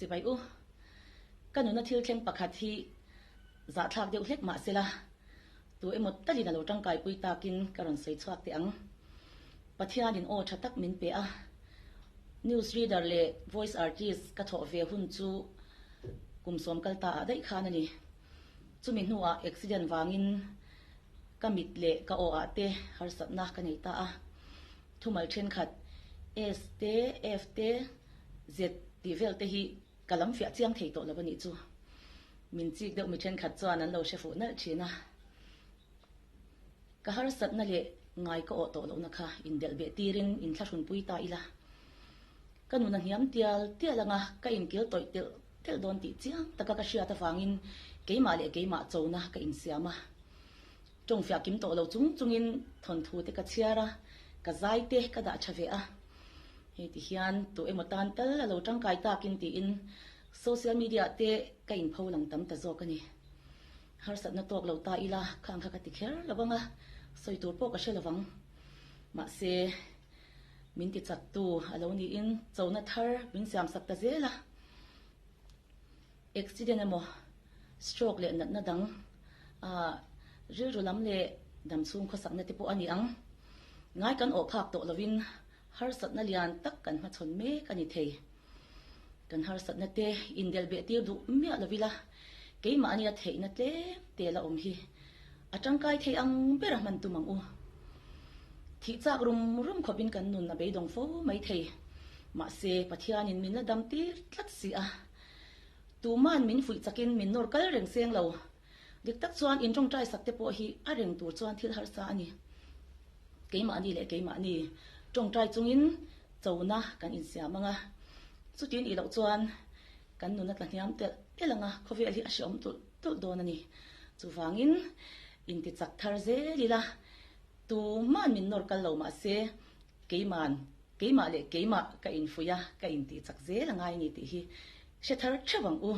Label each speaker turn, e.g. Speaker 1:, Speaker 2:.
Speaker 1: Chibai u, ka nuna thil thleng pakhat hi zahthlak deuh hlek mah sela, tu emaw talin a lo tangkaipui takin ka rawn sawi chhuak teh ang. Pathianin aw tha tak min pe a, news reader leh voice artist ka thawh ve hun chu kum sawm kal ta ah daih khan a ni. Chumi hnuah accident vangin ka mit leh ka aw ah te harsatna ka nei ta a. Thumal thenkhat S te, F te, Z tih vel te hi ka lam fiah chiang thei tawh lo a nih chu. Min chik deuh mi thenkhat chuan an lo hre fuh nalh thin a. Ka harsatna leh ngai ka awh tawh lohna kha indelh beh tirin inthlahrunpui ta ila. Ka nun a hniam tial tial anga ka inkil tawih telh telh dawn tih chiang taka ka hriat avangin keimah leh keimah chona ka insiam a. Tawng fiah kim tawh lo chung chungin thawnthu te ka chhiar a, ka zai te ka dah tha ve a. Hei ti hian tu emaw tan tal a lo tangkai takin tiin social media te ka inpho lang tam ta zawk a ni. Harsatna tawk lo ta ila khang kha ka ti kher lo vang a, sawi tur pawh ka hre lo vang. Mahse, min ti chaktu a lo niin chona thar min siamsak ta zel a. Accident emaw, stroke leh natna dang ah rilru lam leh damchhung khawsakna te pawh a ni ang. Ngai kan awh phak tawh lovin harsatna lian tak kan hmachhawn mek a ni thei. Kan harsatna te indelh beh tir duh miah lovila keimahnia theihna tlem te la awm hi a tangkai thei ang ber a hman tum ang u. Thih chak rum rum khawpin kan nun a beidawng fo mai thei. Mahse, Pathianin min la dam tir tlat si a. Tuman min fuih chakin min nawr kal reng seng lo. Dik tak chuan in tawngtai sak te pawh hi a reng tur chuan thil harsa a ni. Keimahni leh keimahni tawngtai chungin chona kan insiam ang a. Chutin ih loh chuan kan nun a tla hniam telh telh ang a, khawvel hi a hreawm tulh tulh dawn a ni. Chuvangin intichak thar zel ila, tuman min nawr kal lo mahse keiman Keimah leh keimah ka infuih a, ka intih chak zel a ngai a ni tih hi hre thar theuh ang u.